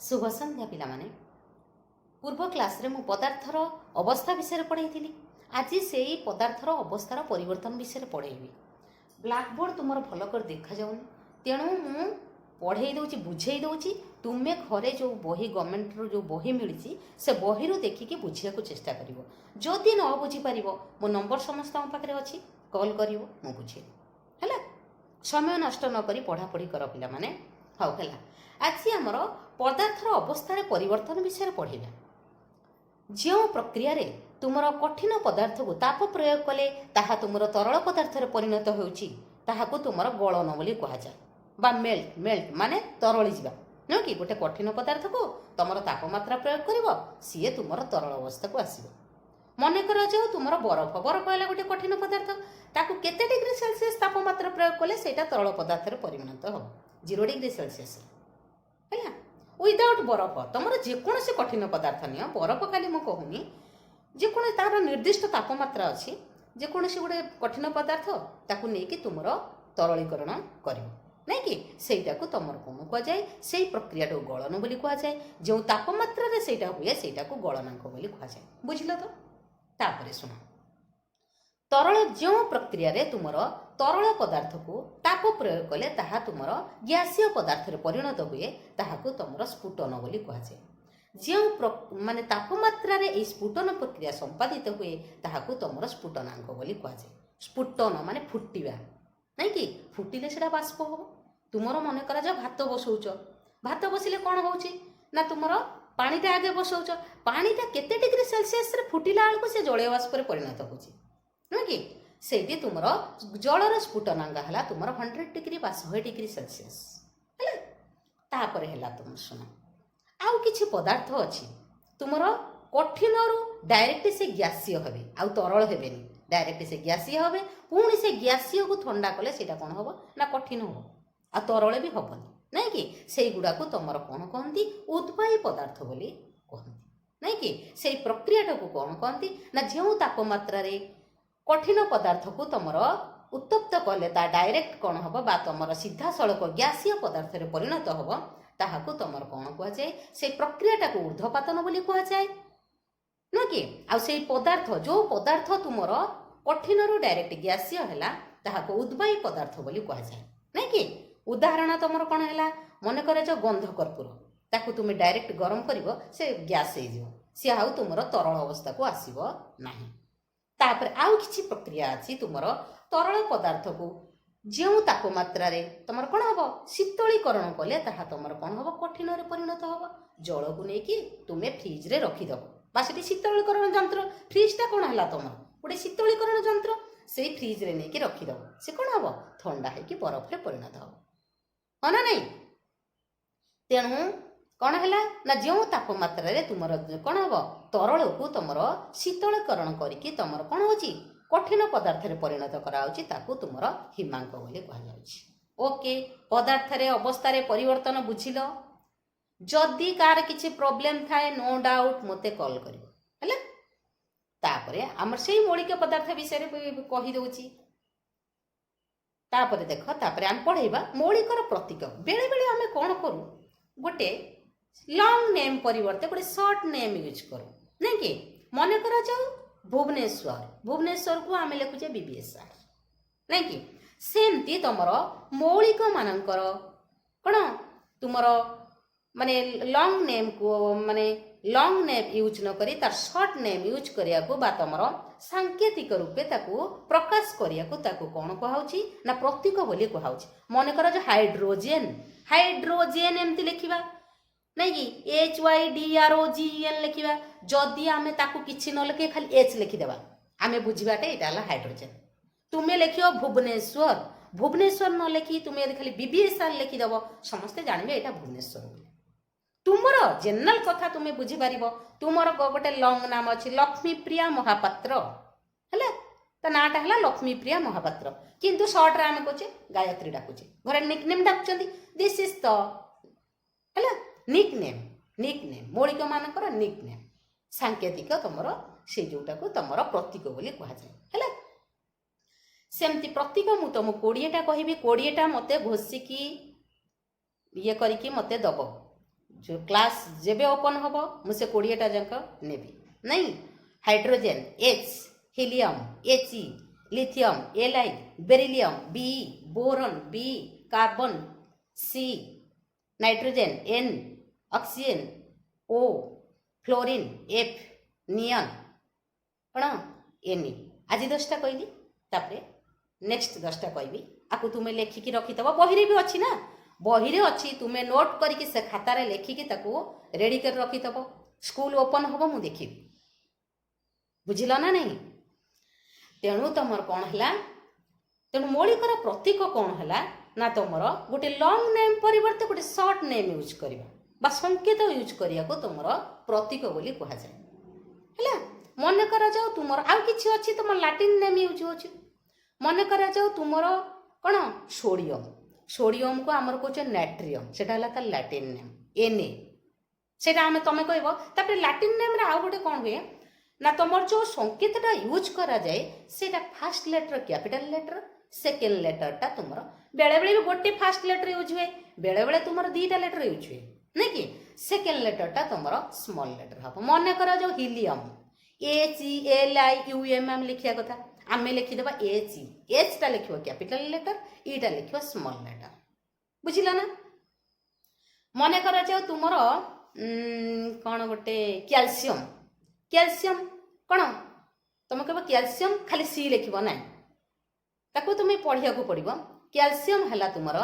ଶୁଭ ସନ୍ଧ୍ୟା ପିଲାମାନେ। ପୂର୍ବ କ୍ଲାସ୍ରେ ମୁଁ ପଦାର୍ଥର ଅବସ୍ଥା ବିଷୟରେ ପଢ଼େଇଥିଲି। ଆଜି ସେଇ ପଦାର୍ଥର ଅବସ୍ଥାର ପରିବର୍ତ୍ତନ ବିଷୟରେ ପଢ଼େଇବି। ବ୍ଲାକବୋର୍ଡ଼ ତୁମର ଭଲ କରି ଦେଖାଯାଉନି, ତେଣୁ ମୁଁ ପଢ଼େଇ ଦେଉଛି, ବୁଝେଇ ଦେଉଛି। ତୁମେ ଘରେ ଯେଉଁ ବହି, ଗଭର୍ଣ୍ଣମେଣ୍ଟରୁ ଯେଉଁ ବହି ମିଳିଛି, ସେ ବହିରୁ ଦେଖିକି ବୁଝିବାକୁ ଚେଷ୍ଟା କରିବ। ଯଦି ନ ବୁଝିପାରିବ, ମୋ ନମ୍ବର ସମସ୍ତଙ୍କ ପାଖରେ ଅଛି, କଲ୍ କରିବ, ମୁଁ ବୁଝେଇବି। ହେଲା? ସମୟ ନଷ୍ଟ ନ କରି ପଢ଼ାପଢ଼ି କର ପିଲାମାନେ। ହଉ, ହେଲା। ଆଜି ଆମର ପଦାର୍ଥର ଅବସ୍ଥାରେ ପରିବର୍ତ୍ତନ ବିଷୟରେ ପଢ଼ିବା। ଯେଉଁ ପ୍ରକ୍ରିୟାରେ ତୁମର କଠିନ ପଦାର୍ଥକୁ ତାପ ପ୍ରୟୋଗ କଲେ ତାହା ତୁମର ତରଳ ପଦାର୍ଥରେ ପରିଣତ ହେଉଛି, ତାହାକୁ ତୁମର ଗଳନ ବୋଲି କୁହାଯାଏ ବା ମେଲ୍ଟ। ମେଲ୍ଟ ମାନେ ତରଳିଯିବା, ନୁହେଁ କି? ଗୋଟେ କଠିନ ପଦାର୍ଥକୁ ତୁମର ତାପମାତ୍ରା ପ୍ରୟୋଗ କରିବ, ସିଏ ତୁମର ତରଳ ଅବସ୍ଥାକୁ ଆସିବ। ମନେ କରାଯାଉ ତୁମର ବରଫ। ବରଫ ହେଲା ଗୋଟେ କଠିନ ପଦାର୍ଥ। ତାକୁ କେତେ ଡିଗ୍ରୀ ସେଲସିୟସ୍ ତାପମାତ୍ରା ପ୍ରୟୋଗ କଲେ ସେଇଟା ତରଳ ପଦାର୍ଥରେ ପରିଣତ ହେବ? 0 ଡିଗ୍ରୀ ସେଲସିୟସ୍। ହେଲା? ୱିଦାଉଟ୍ ବରଫ, ତୁମର ଯେକୌଣସି କଠିନ ପଦାର୍ଥ ନିଅ, ବରଫ ଖାଲି ମୁଁ କହୁନି, ଯେକୌଣସି ତାର ନିର୍ଦ୍ଦିଷ୍ଟ ତାପମାତ୍ରା ଅଛି। ଯେକୌଣସି ଗୋଟେ କଠିନ ପଦାର୍ଥ, ତାକୁ ନେଇକି ତୁମର ତରଳୀକରଣ କରିବ, ନାଇଁ କି? ସେଇଟାକୁ ତୁମର କ'ଣ କୁହାଯାଏ? ସେଇ ପ୍ରକ୍ରିୟାଟାକୁ ଗଳନ ବୋଲି କୁହାଯାଏ। ଯେଉଁ ତାପମାତ୍ରାରେ ସେଇଟା ହୁଏ, ସେଇଟାକୁ ଗଳନାଙ୍କ ବୋଲି କୁହାଯାଏ। ବୁଝିଲ ତ? ତାପରେ ଶୁଣ, ତରଳ ଯେଉଁ ପ୍ରକ୍ରିୟାରେ ତୁମର ତରଳ ପଦାର୍ଥକୁ ତାପ ପ୍ରୟୋଗ କଲେ ତାହା ତୁମର ଗ୍ୟାସୀୟ ପଦାର୍ଥରେ ପରିଣତ ହୁଏ, ତାହାକୁ ତୁମର ସ୍ଫୁଟନ ବୋଲି କୁହାଯାଏ। ଯେଉଁ ମାନେ ତାପମାତ୍ରାରେ ଏହି ସ୍ଫୁଟନ ପ୍ରକ୍ରିୟା ସମ୍ପାଦିତ ହୁଏ, ତାହାକୁ ତୁମର ସ୍ଫୁଟନାଙ୍କ ବୋଲି କୁହାଯାଏ। ସ୍ଫୁଟନ ମାନେ ଫୁଟିବା, ନାଇଁ କି? ଫୁଟିଲେ ସେଇଟା ବାଷ୍ପ ହେବ। ତୁମର ମନେ କରାଯାଉ ଭାତ ବସଉଛ। ଭାତ ବସିଲେ କ'ଣ ହେଉଛି ନା, ତୁମର ପାଣିଟା ଆଗେ ବସଉଛ। ପାଣିଟା କେତେ ଡିଗ୍ରୀ ସେଲସିୟସରେ ଫୁଟିଲା ବେଳକୁ ସେ ଜଳୀୟ ବାଷ୍ପରେ ପରିଣତ ହେଉଛି, ନୁହେଁ କି? ସେଇଠି ତୁମର ଜଳର ସ୍ଫୁଟନାଙ୍କ ହେଲା ତୁମର 100 ଡିଗ୍ରୀ ବା 100 ଡିଗ୍ରୀ ସେଲସିୟସ। ହେଲା? ତାପରେ ହେଲା ତୁମର, ଶୁଣ, ଆଉ କିଛି ପଦାର୍ଥ ଅଛି, ତୁମର କଠିନରୁ ଡାଇରେକ୍ଟ ସେ ଗ୍ୟାସୀୟ ହେବେ, ଆଉ ତରଳ ହେବେନି। ଡାଇରେକ୍ଟ ସେ ଗ୍ୟାସୀୟ ହେବେ। ପୁଣି ସେ ଗ୍ୟାସୀୟକୁ ଥଣ୍ଡା କଲେ ସେଇଟା କ'ଣ ହେବ ନା କଠିନ ହେବ, ଆଉ ତରଳ ବି ହେବନି, ନାଇଁ କି? ସେଇଗୁଡ଼ାକୁ ତୁମର କ'ଣ କହନ୍ତି? ଉଦ୍ବାୟୀ ପଦାର୍ଥ ବୋଲି କହନ୍ତି, ନାଇଁ କି? ସେଇ ପ୍ରକ୍ରିୟାଟାକୁ କ'ଣ କହନ୍ତି ନା, ଯେଉଁ ତାପମାତ୍ରାରେ କଠିନ ପଦାର୍ଥକୁ ତୁମର ଉତ୍ତପ୍ତ କଲେ ତା ଡାଇରେକ୍ଟ କ'ଣ ହେବ ବା ତୁମର ସିଧାସଳଖ ଗ୍ୟାସୀୟ ପଦାର୍ଥରେ ପରିଣତ ହେବ, ତାହାକୁ ତୁମର କ'ଣ କୁହାଯାଏ? ସେଇ ପ୍ରକ୍ରିୟାଟାକୁ ଉର୍ଦ୍ଧ୍ୱପାତନ ବୋଲି କୁହାଯାଏ, ନୁହେଁ କି? ଆଉ ସେଇ ପଦାର୍ଥ, ଯେଉଁ ପଦାର୍ଥ ତୁମର କଠିନରୁ ଡାଇରେକ୍ଟ ଗ୍ୟାସୀୟ ହେଲା, ତାହାକୁ ଉଦ୍ବାୟୀ ପଦାର୍ଥ ବୋଲି କୁହାଯାଏ, ନାଇଁ କି? ଉଦାହରଣ ତୁମର କ'ଣ ହେଲା? ମନେ କରାଯାଉ ଗନ୍ଧ କର୍ପୂର। ତାକୁ ତୁମେ ଡାଇରେକ୍ଟ ଗରମ କରିବ, ସେ ଗ୍ୟାସ୍ ହେଇଯିବ, ସିଏ ଆଉ ତୁମର ତରଳ ଅବସ୍ଥାକୁ ଆସିବ ନାହିଁ। ତାପରେ ଆଉ କିଛି ପ୍ରକ୍ରିୟା ଅଛି, ତୁମର ତରଳ ପଦାର୍ଥକୁ ଯେଉଁ ତାପମାତ୍ରାରେ ତମର କ'ଣ ହବ, ଶୀତଳୀକରଣ କଲେ ତାହା ତମର କ'ଣ ହବ? କଠିନରେ ପରିଣତ ହବ। ଜଳକୁ ନେଇକି ତୁମେ ଫ୍ରିଜରେ ରଖିଦବ ବା ସେଠି ଶୀତଳୀକରଣ ଯନ୍ତ୍ର, ଫ୍ରିଜଟା କ'ଣ ହେଲା? ତମର ଗୋଟେ ଶୀତଳୀକରଣ ଯନ୍ତ୍ର। ସେଇ ଫ୍ରିଜରେ ନେଇକି ରଖିଦବ, ସେ କ'ଣ ହବ? ଥଣ୍ଡା ହେଇକି ବରଫରେ ପରିଣତ ହବ, ହଁ ନା ନାଇଁ? ତେଣୁ କ'ଣ ହେଲା ନା, ଯେଉଁ ତାପମାତ୍ରାରେ ତୁମର କ'ଣ ହବ, ତରଳକୁ ତୁମର ଶୀତଳୀକରଣ କରିକି ତୁମର କ'ଣ ହେଉଛି, କଠିନ ପଦାର୍ଥରେ ପରିଣତ କରାହେଉଛି, ତାକୁ ତୁମର ହିମାଙ୍କ ବୋଲି କୁହାଯାଉଛି। ଓକେ, ପଦାର୍ଥରେ ଅବସ୍ଥାରେ ପରିବର୍ତ୍ତନ ବୁଝିଲ? ଯଦି କାହାର କିଛି ପ୍ରୋବ୍ଲେମ୍ ଥାଏ, ନୋ ଡାଉଟ୍, ମୋତେ କଲ୍ କରିବ। ହେଲା? ତାପରେ ଆମର ସେଇ ମୌଳିକ ପଦାର୍ଥ ବିଷୟରେ କହିଦେଉଛି। ତାପରେ ଦେଖ, ତାପରେ ଆମେ ପଢ଼େଇବା ମୌଳିକର ପ୍ରତୀକ। ବେଳେବେଳେ ଆମେ କ'ଣ କରୁ, ଗୋଟେ ଲଙ୍ଗ ନେମ୍ ପରିବର୍ତ୍ତେ ଗୋଟେ ସର୍ଟ ନେମ୍ ୟୁଜ୍ କରୁ, ନାଇଁ କି? ମନେ କରାଯାଉ ଭୁବନେଶ୍ୱର। ଭୁବନେଶ୍ୱରକୁ ଆମେ ଲେଖୁଛେ ବିବିଏସ୍ଆର୍, ନାଇଁ କି? ସେମିତି ତମର ମୌଳିକ ମାନଙ୍କର କ'ଣ ତୁମର ମାନେ ଲଙ୍ଗ ନେମ୍କୁ, ମାନେ ଲଙ୍ଗ ନେମ୍ ୟୁଜ୍ ନ କରି ତାର ସର୍ଟ ନେମ୍ ୟୁଜ୍ କରିବାକୁ ବା ତମର ସାଙ୍କେତିକ ରୂପେ ତାକୁ ପ୍ରକାଶ କରିବାକୁ, ତାକୁ କ'ଣ କୁହାଉଛି ନା ପ୍ରତୀକ ବୋଲି କୁହାଉଛି। ମନେକର ଯେ ହାଇଡ୍ରୋଜେନ୍। ହାଇଡ୍ରୋଜେନ୍ ଏମିତି ଲେଖିବା, ନାଇଁ କି? HYDROGEN ଲେଖିବା। ଯଦି ଆମେ ତାକୁ କିଛି ନ ଲେଖି ଖାଲି ଏଚ୍ ଲେଖିଦେବା, ଆମେ ବୁଝିବାଟା ଏଇଟା ହେଲା ହାଇଡ୍ରୋଜେନ୍। ତୁମେ ଲେଖିବ ଭୁବନେଶ୍ୱର। ଭୁବନେଶ୍ୱର ନ ଲେଖି ତୁମେ ଯଦି ଖାଲି ବିବିଏସ୍ଆର୍ ଲେଖିଦେବ, ସମସ୍ତେ ଜାଣିବେ ଏଇଟା ଭୁବନେଶ୍ୱର ବୋଲି। ତୁମର ଜେନେରାଲ କଥା ତୁମେ ବୁଝିପାରିବ। ତୁମର ଗୋଟେ ଲଙ୍ଗ ନାମ ଅଛି, ଲକ୍ଷ୍ମୀପ୍ରିୟା ମହାପାତ୍ର। ହେଲା? ତା ନାଁଟା ହେଲା ଲକ୍ଷ୍ମୀପ୍ରିୟା ମହାପାତ୍ର, କିନ୍ତୁ ସର୍ଟରେ ଆମେ କହୁଛେ ଗାୟତ୍ରୀ ଡାକୁଛେ, ଘରେ ନିକ୍ ନେମ୍ ଡାକୁଛନ୍ତି। This is the ହେଲା ନିକ୍ ନେମ୍। ନିକ୍ ନେମ୍, ମୌଳିକ ମାନଙ୍କର ନିକ୍ ନେମ୍, ସାଙ୍କେତିକ ତମର ସେଇ ଯୋଉଟାକୁ ତମର ପ୍ରତୀକ ବୋଲି କୁହାଯାଏ। ହେଲା? ସେମିତି ପ୍ରତୀକ ମୁଁ ତମକୁ 20ଟା କହିବି। 20ଟା ମୋତେ ଘୋଷିକି ଇଏ କରିକି ମୋତେ ଦବ। ଯେଉଁ କ୍ଲାସ୍ ଯେବେ ଓପନ୍ ହେବ, ମୁଁ ସେ 20ଟା ଯାକ ନେବି ନାଇଁ। Hydrogen H, helium H, lithium Li, beryllium B, boron B, carbon C, nitrogen N, oxygen O, fluorine F, neon କ'ଣ ଏନ୍। ଆଜି 10ଟା କହିଲି, ତାପରେ ନେକ୍ସଟ 10ଟା କହିବି। ଆକୁ ତୁମେ ଲେଖିକି ରଖିଥିବ। ବହିରେ ବି ଅଛି ନା? ବହିରେ ଅଛି। ତୁମେ ନୋଟ୍ କରିକି ସେ ଖାତାରେ ଲେଖିକି ତାକୁ ରେଡ଼ି କରି ରଖିଥିବ। ସ୍କୁଲ ଓପନ୍ ହେବ, ମୁଁ ଦେଖିବି। ବୁଝିଲ ନା ନାହିଁ? ତେଣୁ ତମର କ'ଣ ହେଲା? ତେଣୁ ମୌଳିକର ପ୍ରତୀକ କ'ଣ ହେଲା ନା, ତମର ଗୋଟେ ଲଙ୍ଗ ନେମ୍ ପରିବର୍ତ୍ତେ ଗୋଟେ ସର୍ଟ ନେମ୍ ୟୁଜ୍ କରିବା ବା ସଂକେତ ୟୁଜ୍ କରିବାକୁ ତୁମର ପ୍ରତୀକ ବୋଲି କୁହାଯାଏ। ହେଲା? ମନେ କରାଯାଉ ତୁମର ଆଉ କିଛି ଅଛି, ତୁମ ଲାଟିନ୍ ନେମ୍ ୟୁଜ୍ ହେଉଛି। ମନେ କରାଯାଉ ତୁମର କ'ଣ ସୋଡ଼ିୟମ୍। ସୋଡ଼ିୟମକୁ ଆମର କହୁଛେ ନାଟ୍ରିୟମ୍। ସେଟା ହେଲା ତାର ଲାଟିନ୍ ନେମ୍ ଏନ୍ ଏ। ସେଇଟା ଆମେ ତମେ କହିବ। ତାପରେ ଲାଟିନ୍ ନେମ୍ରେ ଆଉ ଗୋଟେ କ'ଣ ହୁଏ ନା, ତମର ଯେଉଁ ସଂକେତଟା ୟୁଜ୍ କରାଯାଏ, ସେଇଟା first letter capital letter, second ଲେଟରଟା ତୁମର ବେଳେବେଳେ ବି ଗୋଟେ ଫାର୍ଷ୍ଟ ଲେଟର ୟୁଜ୍ ହୁଏ, ବେଳେବେଳେ ତୁମର ଦୁଇଟା ଲେଟର ୟୁଜ୍ ହୁଏ, ନାଇଁ କି? ସେକେଣ୍ଡ ଲେଟରଟା ତୁମର ସ୍ମଲ୍ ଲେଟର ହେବ। ମନେ କରାଯାଉ helium, H L I U M ଆମେ ଲେଖିବା କଥା, ଆମେ ଲେଖିଦେବା ଏଚ୍ ଇ। ଏଚ୍ଟା ଲେଖିବ କ୍ୟାପିଟାଲ ଲେଟର, ଇଟା ଲେଖିବ ସ୍ମଲ୍ ଲେଟର। ବୁଝିଲ ନା? ମନେ କରାଯାଉ ତୁମର କ'ଣ ଗୋଟେ କ୍ୟାଲସିୟମ। କ୍ୟାଲସିୟମ କ'ଣ? ତମେ କହିବ କ୍ୟାଲସିୟମ ଖାଲି ସି ଲେଖିବ। ନାହିଁ, ତାକୁ ତୁମେ ପଢ଼ିବାକୁ ପଡ଼ିବ। କ୍ୟାଲସିୟମ ହେଲା ତୁମର